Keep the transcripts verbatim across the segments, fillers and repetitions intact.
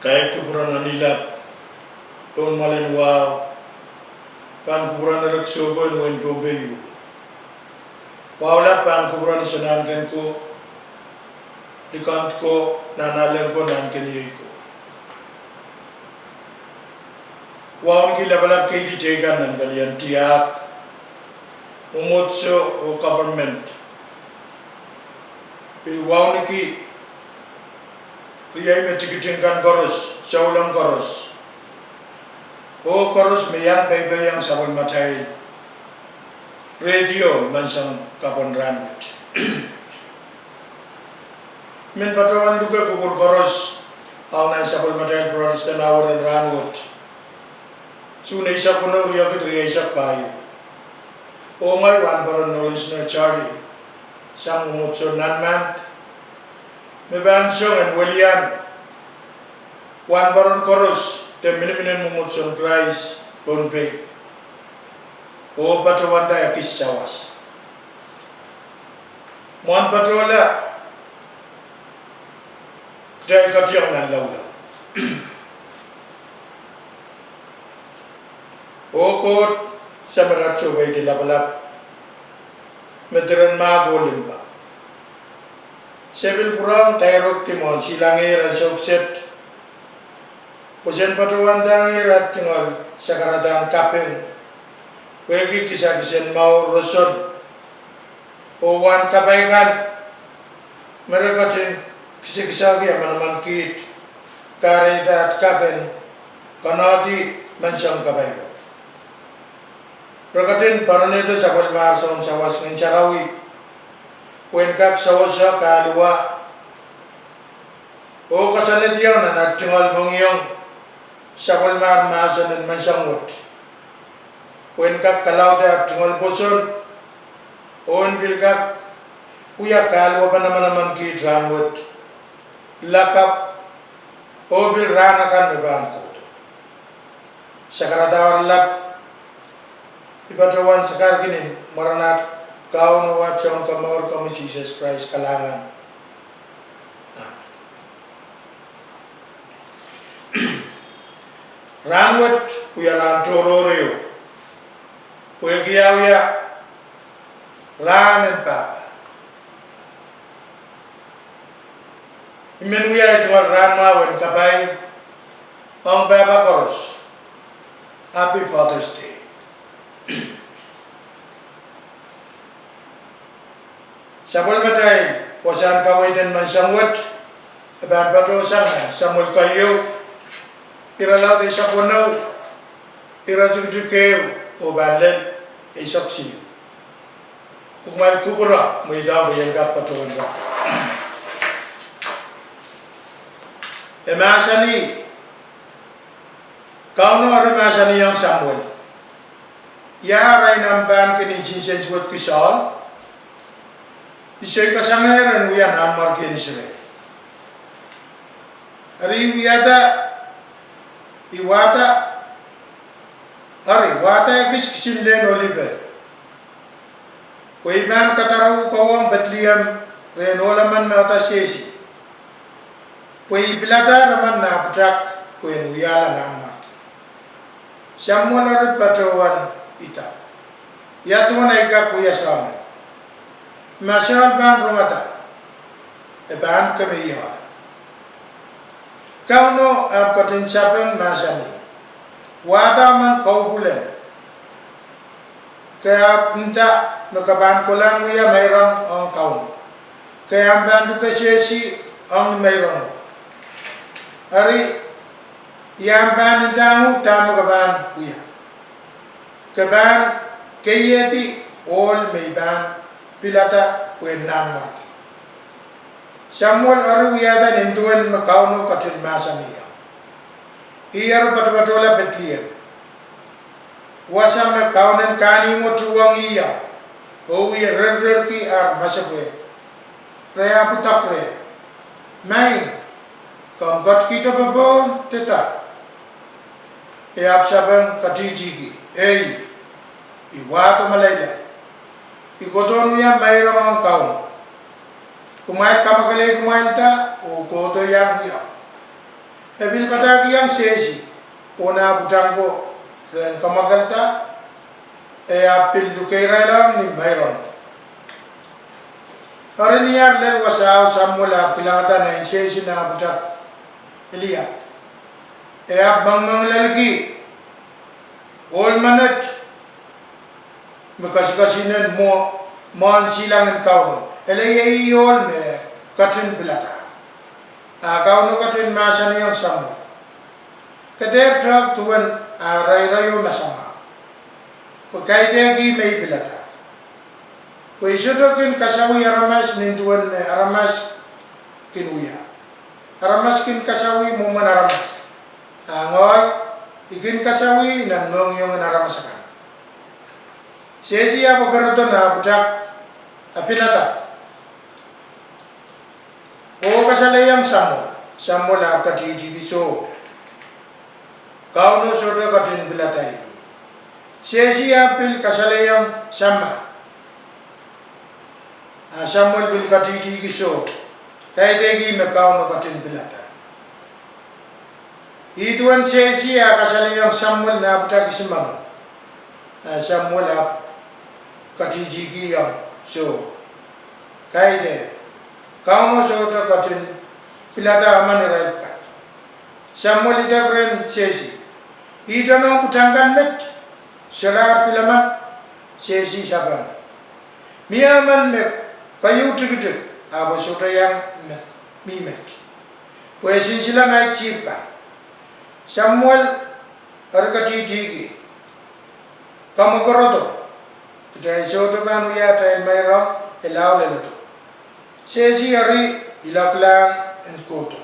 Kaidehn kupwuren Anilap, Pohnmwalen Wahu, pahn kupwuren Erek Sohpo en wehin Pohnpei. Wahu lap pahn kupwuren Iso Nahnken ko, Likend ko, Nahnalek ko, Nahnkeniei ko. Wauneki lapalap keidi teikan nan palien tiahk, mwomwohdiso oh government. Pil wauneki riei me tikitik kan koaros, souleng koaros, oh koaros me iang peipeiong sapwellimatail radio menseng kapw en rahnwet. Men patohwan luke kupwur koaros ong nan sapwellimatail Protestant Hour en rahnwet, Suhn eisek weneu, riekid rieisek pahieu. Oh ngehi Wahnpoaron Nolan Snow Charlie, sang mwomwohdiso nan mahn, me pahn song en welian wahnpoaron koaros de miniminen mwomwohdiso en Krais Pohnpei, oh patohwanda ekis sawas. Mwohn patohla, kitail ketiong nan laulau. Oh Koht, Samat at Sohpeidi Lapalap, me diren mahk oh limpoak, se pil pwurehng direct mwohn silangih ansou kiset pwe sen patohwandahngih at tungoal sakaradahn kaping pwehki kisakisen mour roson oh wahn kapai kan me re ketin kisakiski manaman kiht, kahrehda at kak en konohdi menseng kapai wet. Re ketin poaronehdo sapwellimahr Sounsawas Ngehn Sarawi pwehn kak sewese, kahluwa, oh koasoanehdiong nan at tungoal mohngiong sapwellimahr mahsen en menseng wet, pwehn kak kalaude at tungoal pwoson, oh en pil kak wia kahluwa pahn manaman kiht rahnwet, lakapw, oh pil rahn akan me pahn kohdo. Sakarada oaralap I patohwan sakarkihda ni mwaren at Kauno oh Sounkomour, komwi Sises Krais, kalahngan. Rahnwet wia rahn tohrohr ehu, pwehki ia wia rahn en pahpa. I men wia tungoal rahnmwahu en kapai ong pahpa koaros. Happy Father's Day. Sapwellimatail wasahn kaweid en menseng wet e pahn patohsang nan Samuel keieu, irelaud eisek weneu, iretikitik ehu, oh pahn lel eisek siluh. Kumwail kupwure, mweidohng pwe I en kak patohwan rahn. E mahsanih, Kauno eri mahsanihong Samuel, Ia arail nan pahn kin nsensuwedki Saul? I soikasangehr en wia nanmwarkien Israel. Eri I wiahda, I wahda, eri wahda ekis kisin lehn olipel, pwe I pahn kadarohng kowe ong Pedlehem rehn ohl emen me oda sehse, pwe I piladahr emen nah pwutak pwehn wiahla nanmwarki. Samuel eri patohwan idawehda, Ia duwen ei kak wia soangen? Ma Saul pahn rongada, e pahn kemeiehla. Kauno ahpw ketin sapeng, mahsanih, Wahda emen koupwulen, ke ahpw nda me ke pahn kolahng wia meirong ong Kauno, ke ahpw pahn luke sehse ong meirongo. Eri, I ahpw pahn ndahng uhk dahme ke pahn wia. Ke pahn keiehdi ohl me I pahn pilada pwehn nanmwarki. Samuel eri wiahda nin duwen me Kauno ketin mahsanihong. Ih eri patopatohla Pedlehem, wasa me kaunen kahnimwo tuhwong ih, oh wie rerrerki ar masepwehk. Re ahpw idek reh, Maing, komw ketikihdo popohl de da? E ahpw sapeng katihtihki, Ei, I wahdo meleilei. I kohdohn wia meirong ong Kauno. Kumwail kamwakelei kumwailda oh kohdo iang wia. E pil padahkihong Sehsi oh nah pwutak ko ren kamwakelda, e ahpw pil lukeirailong ni mairongo. Eri ni ahr lel wasao, Samuel ahpw kilangada nein Sehsi nah pwutak Eliap. E ahpw mengimengilelki ohl menet me kasikasinen mwo, mwohn silangin Kauno. Ele iei ohl me ketin pilada. A Kauno ketin mahsanihong Samuel, ke dehr tehk duwen ah reirei oh masamwahu, pwe kaidehk ih me I pilada. Pwe I sohte kin kasawih aramas nin duwen me aramas kin wia. Aramas kin kasawih mwomwen aramas, a ngehi, I kin kasawih nan mohngiongen aramas akan. Sehsi ahpw kerodo nah pwutak Apinadap oh kasalehiong Samuel. Samuel ahpw katihtihki, Soh, Kauno sohte ketin pilada ih. Sehsi ahpw pil kasalehiong Samma, a Samuel pil katihtihki, Soh, kaidehk ih me Kauno ketin pilada. Ih duwen Sehsi ah kasalehiong Samuel nah pwutak Isimango, a Samuel ahpw katihtihkihong, Soh, kaidehk, Kauno sohte ketin pilada emen irail pwukat. Samuel idek rehn Sehsi, Ihte noumw pwutak kan met, sohte ar pil emen? Sehsi sapeng, Mie emen me keieu tikitik, ahpw e sohte iang me mi met, pwe e sinsile nait sihpw kan. Samuel eri katihtihki, Komw kerodo, kitail sohte pahn wia atail meirong lao leledo. Sehsi eri iloaklahng en kohdo.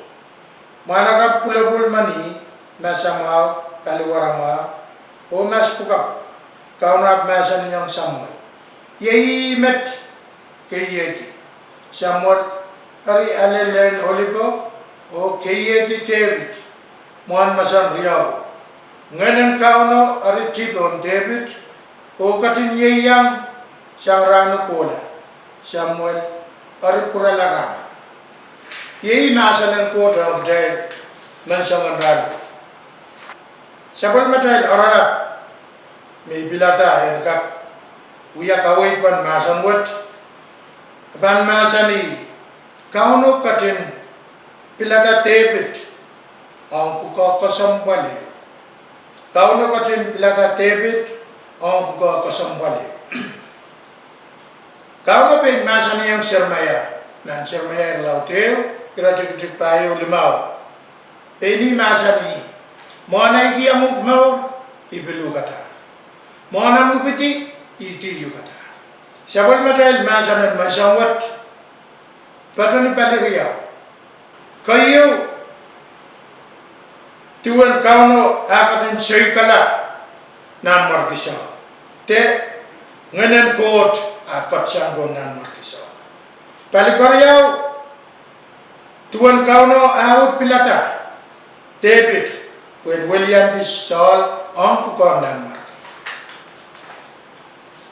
Mwahnakapw pwulopwul men ih, masamwahu, paliwaramwahu, oh maspwukapw. Kauno ahpw mahsanihong Samuel, Iei ih met, keiehdi. Samuel eri ale lehn olipo oh keiehdi Depit mwohn masan riau. Ngehn en Kauno eri ti pohn Depit oh ketin ieiang sang rahno kohla. Samuel eri pwurala Rama. Iei mahsen en Koht ong kitail menseng en rahno. Sapwellimatail oaralap me I pilada en kak wia kaweid pahn mahsen wet, e pahn mahsanih, Kauno ketin pilada Depit ong pwukoa kesempwal ehu. Kauno ketin pilada Depit ong pwukoa kesempwal ehu. Kauno pein mahsanihong Seremaia nan Seremaia irelaud ehu, iretikitik pahieu limau, pein ih mahsanih, Mwohn ei kihong uhk mour, I pil uhkada. Mwohn omw ipwidi, I dih uhkada. Sapwellimatail mahsen en menseng wet patohwan pali riau. Keieu, duwen Kauno ah ketin soikala Nanmwarki Sohl, de Ngehn en Koht ah ketiket pohn Nanmwarki Sohl. Pali keriau, duwen Kauno ah uhd pilada Depit pwehn weliandi Sohl ong pwukoahn nanmwarki.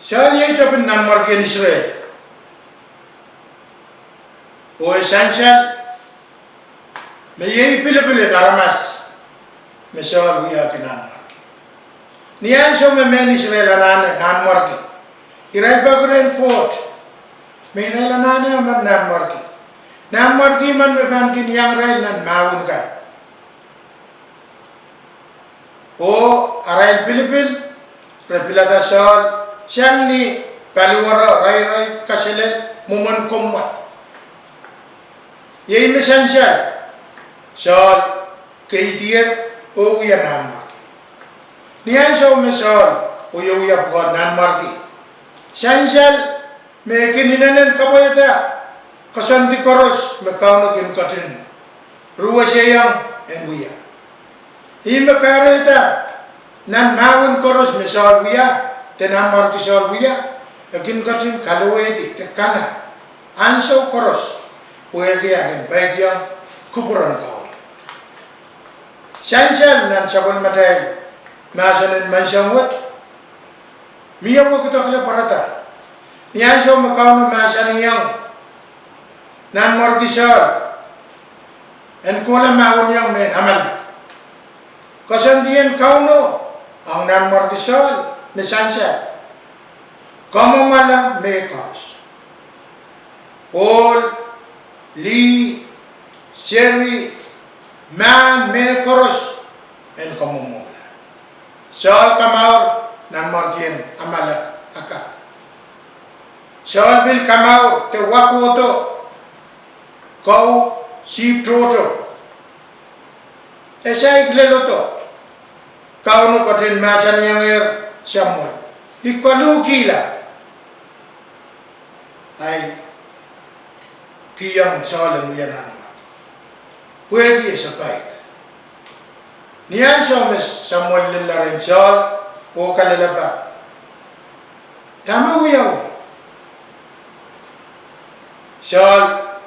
Sohl iei tepin nanmwarkien Israel. Oh e sansal me iei pilipil en aramas me Sohl wiahki nanmwarki. Ni ansou me mehn Israel anahne nanmwarki, irail peki rehn Koht me irail anahne emen nanmwarki, nanmwarki men me pahn kin iang irail nan mahwen kan. Oh arail pilipil, re pilada Sohl sang ni paliwaro, reirei, kaselel, mwomwen komwad. Iei me sansal, Sohl keidier oh wia nanmwarki. Ni ansou me Sohl wiewia pwukoahn nanmwarki, sansal me e kin inenen kapwaiada koasoandi koaros me Kauno kin ketin ruweseiong en wia. Ih me kahrehda nan mahwen koaros me Sohl wia, de nanmwarki Sohl wia, e kin ketin kalowehdi de kana ansou koaros, pwehki e kin peikiong kupwuren Kauno. Sansal nan sapwellimatail mahsen en menseng wet, mie wekidekla pwarada. Ni ansou me Kauno mahsanihong nanmwarki Sohl, en kohla mahweniong mehn Amalek. Koasoandi en Kauno ong Nanmwarki Sohl me sansal: Kamwomwala mehkoaros, ohl, lih, seri, mahn, mehkoaros en kamwomwomwala. Sohl kamour nanmwarkien Amalek Akak. Sohl pil kamour de wa kohdo, kou, sihpw tohto. E saik lelodo. Kauno ketin mahsanihongehr Samuel: I koluhkihla ahi kihong Sohl en wia nanmwarki, pwehki e sapaid. Ni ansou me Samuel lella rehn Sohl oh kalelapak, dahme wiawi? Sohl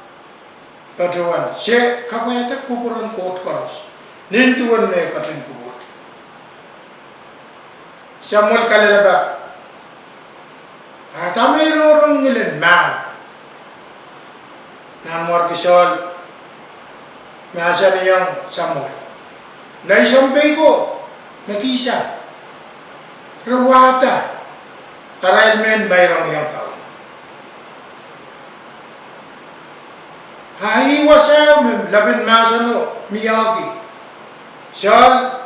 patohwan: Se kapwaiada kupwuren koht koaros nin duwen me e ketin kupwurki. Samuel kalelapak: A dahme I rongorong ngilen mahn? Nanmwarki Sohl mahsanihong Samuel: Nei sounpei ko me kihsang, re wahda arail mehn meirongiong Kauno. A ih wasao me lepin mahseno mihmi. Sohl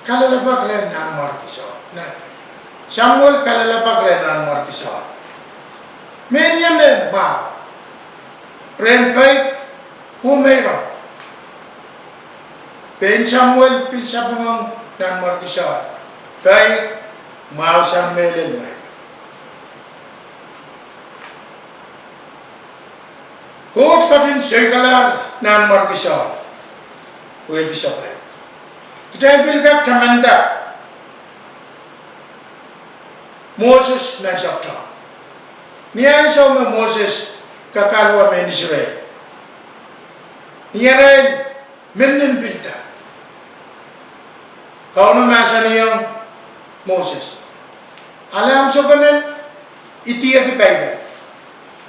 kalelapak rehn Nanmwarki Sohl, Samuel kalelapak rehn Nanmwarki Sohl: Mehn ie me mwahu rehn peik oh meirong? Pein Samuel pil sapeng ong Nanmwarki Sohl: Peik mwahu sang mehlel meirong. Koht ketin soikalahr Nanmwarki Sohl pwehki sapaid. Kitail pil kak tamanda Moses nan Sokta. Ni ansou me Moses kakalua mehn Israel, ni arail minimilda, Kauno mahsanihong Moses: Ale ahmw sokono idihedi paipai,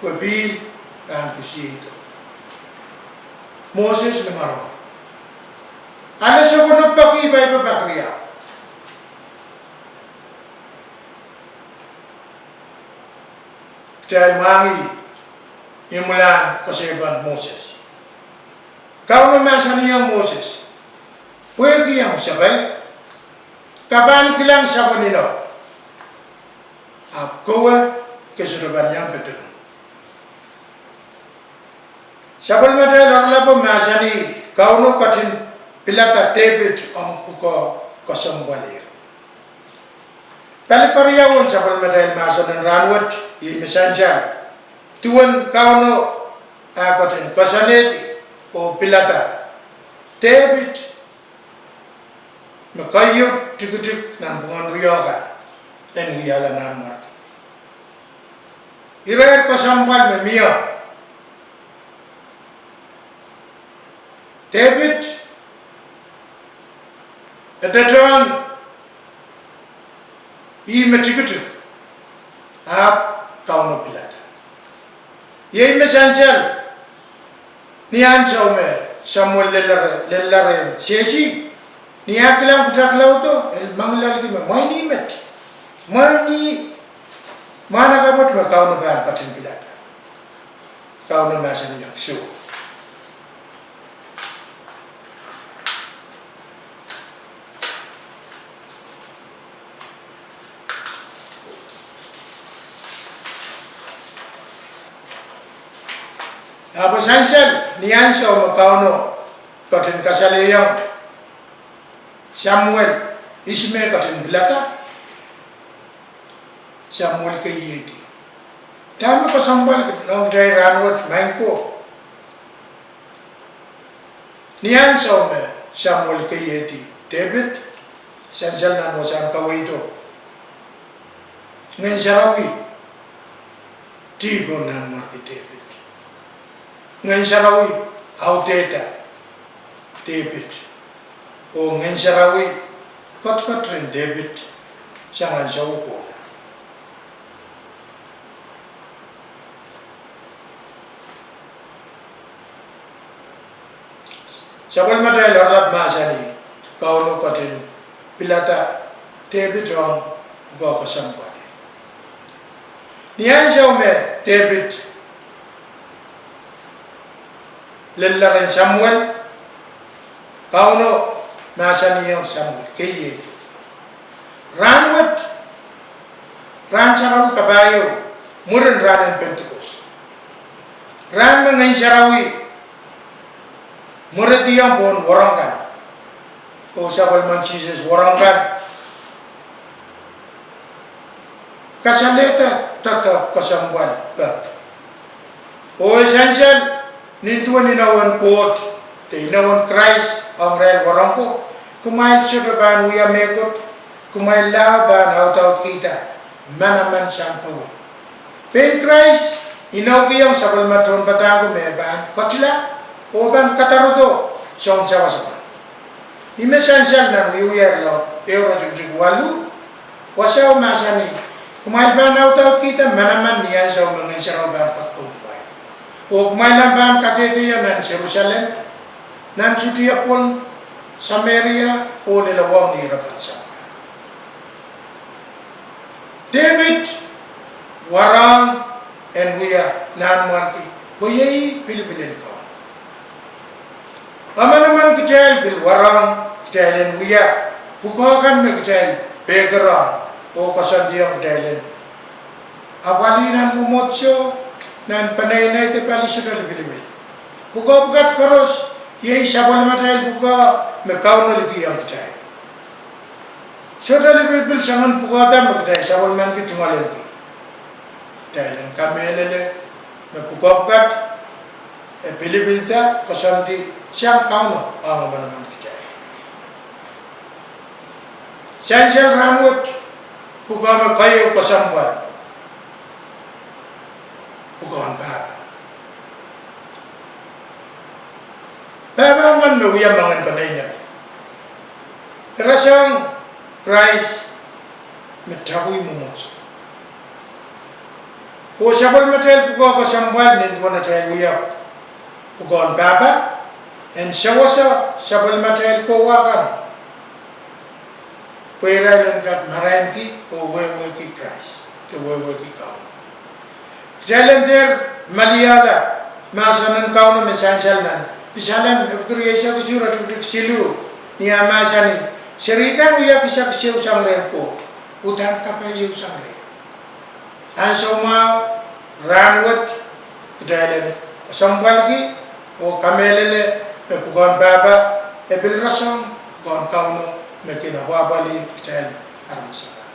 pwe pihl pahn kusiedo. Moses me mwarohng. Ale sokono peki paipa pak riau. Kitail mwahngih imwilahn koasoipen Moses. Kauno mahsanihong Moses: Pwehki ahmw sapaid, ke pahn kilang sapwen inou, ahpw kowe ke sohte pahn iang pedolong. Sapwellimatail Oaralapo mahsanih Kauno ketin pilada Depit ong pwukoa kesempwal. Pali keriau en sapwellimatail mahsen en rahnwet iei me sansal duwen Kauno ah ketin koasoanehdi oh pilada Depit me keieu tikitik nanpwungen riau kan en wiahla nanmwarki. Ire kesempwal me mie: Depit, e patohwan ih me tikitik, ahpw Kauno pilada. Iei me sansal ni ansou me Samuel lella rehn Sehsi, ni ah kilang pwutak laudo, e mengilelki me mwein ih met, mwein ih mwahnakapwoat me Kauno pahn ketin pilada. Kauno mahsanihong Soh. Ahpw sansal ni ansou me Kauno ketin kasalehiong Samuel ihs me ketin pilada, Samuel keiehdi. Dahme kesempwal ong kitail rahnwet, maing ko? Ni ansou me Samuel keiehdi Depit, sansal nan wasahn kaweido, Ngehn Sarawi dih pohn nanmwarki Depit. Ngehn Sarawi audehda Depit, oh Ngehn Sarawi ketiket rehn Depit sang ansou kohla. Sapwellimatail Oralap mahsanih, Kauno ketin pilada Depit ong pwukoa kesempwal. Ni ansou me Depit lella rehn Samuel, Kauno mahsanihong Samuel, keieu, rahn wet, rahn sarawi kapahieu, mwurin rahn en Pentekos, rahn me Ngehn Sarawi mwerediong pohn wahnpoaron kan, oh sapwellimen Sises wahnpoaron kan, kasalehda doadoahk kesempwal pek. Oh e sansal, nin duwen inowen Koht, de inowen Krais ong irail wahnpoaron ko, kumwail sohte pahn wia mehkot, kumwail lao pahn audaudkihda manaman sang powe. Pein Krais inoukiong sapwellime tohnpadahk ko me pahn ketila oh pahn kadarodo soun sawasawa. Ih me sansal nan Wiewia irelaud ehu iretikitik waluh, wasao mahsanih, kumwail pahn audaudkihda manaman ni ansou me Ngehn Sarawi pahn ketido kumwail, oh kumwail ahpw pahn kadehdehiong nan Serusalem, nan Sudia pwon, Sameria, oh lel ong ni ire kan sampah. Depit warohng en wia nanmwarki pwe iei pilipil en Kauno. Emenemen kitail pil warohng kitail en wia pwukoa kan me kitail peikirohng oh koasoandiong kitail en apwalih nan mwomwohdiso, nan peneinei de pali sohte lipilipil. Pwukoa pwukat koaros iei sapwellimatail pwukoa me Kauno likihong kitail. Sohte lipilipil soangen pwukoahda me kitail sapwellimanki tungoalenki. Kitail en kamehlele me pwukoa pwukat e pilipilda koasoandi sang Kauno ong emenemen kitail. Sansal rahn wet, pwukoa me keieu kesempwal, pwukoahn pahpa. Pahpa emen me wia moangen peneinei, e rasehng Krais me tapwih mwomwohdiso. Oh sapwellimatail pwukoa kesempwal, nin duwen atail wia pwukoahn pahpa, en sewese sapwellimatail kowa kan pwe irail en kak marainki oh wehwehki Krais de wehwehki Kauno. Kitail en dehr maliala mahsen en Kauno me sansal nan Pisalem epwiki rieisek isuh, iretikitik siluh, ni ah mahsanih, Serihkan wia kisakis ehu sang rehn Koht, uhdahn kapai ehu sang rehi. Ansou mwahu, rahn wet, kitail en kesempwalki oh kamehlele me pwukoahn pahpa e pil rasehng pwukoahn Kauno me kin apwahpwalih kitail aramas akan.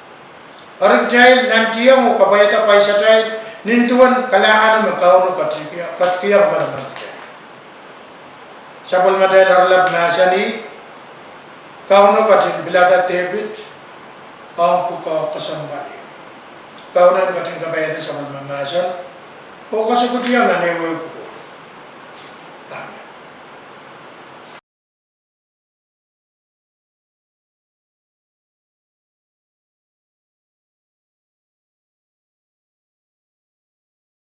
Eri kitail nantihong oh kapwaiada pwaisatail nin duwen kalahngan me Kauno ketikihong emenemen kitail. Sapwellimatail Oralap mahsanih, Kauno ketin pilada Depit ong pwukoa kesempwal. Kauno en ketin kapaiada sapwellime mahsen oh kosoukohla nan ehuehu